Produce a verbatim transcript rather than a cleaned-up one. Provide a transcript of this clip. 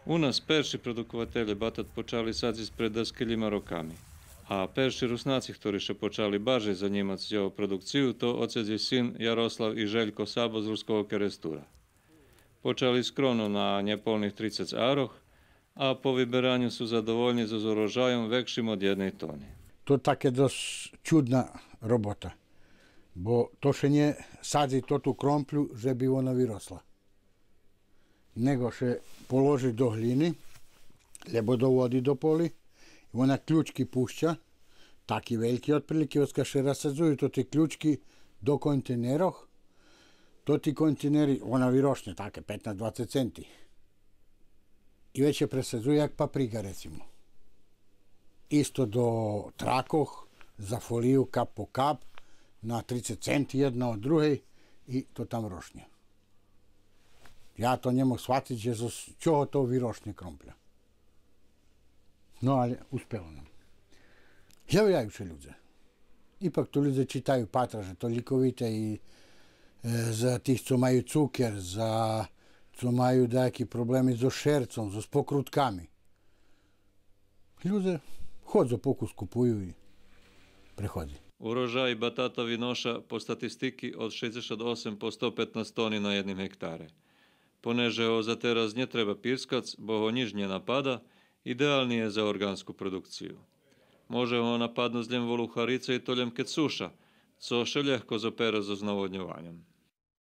У нас перши продукователє батат почали садзиц пред даскелїма роками. А перши Руснаци хтори ше почали баржей занїмац з його продукцию, то оцец и син Ярослав и Желько Сабо з Руского Керестура. Почали скромно на нєполних трицец арох, а по вибераню су задовольни зоз урожайом векшим од єдней тони. То таке досц чудна робота, бо то ше нє садзи тоту кромплю же би вона виросла, нєго ше положи до глїни, лєбо до води до поли, и вона ключки пуща, таки вельки одприлики, одскац ше розсадзую тоти ключки до контейнерох, тоти контейнери, вона вирошнє таке петнац-двацец центи. И вец ше пресадзує як паприґа, рецимо. Исто до тракох, за фолию кап по кап, на трицец центи єдна од другей, и то там рошнє. Я то нє мог схватиц же зоз чого то вирошнє кромпля. Но, але успело нам. Явяю ше людзе. Ипак то людзе читаю, патра же то лїковите и, е, за тих цо маю цукер, за цо маю даяки проблеми зоз шерцом, зоз покрутками. Людзе ходзу покус, купую и приходзи. Урожай батата виноша по статистики од шейдзешат осем по сто петнац тони на єдним гектаре. Понеже го за тераз нє треба пирскац, бо го нїч нє напада, идеални є за орґанску продукцию. Може го нападнуц лєм волухарица и то лєм кед суша, цо ше лєгко зопере зоз наводньованьом.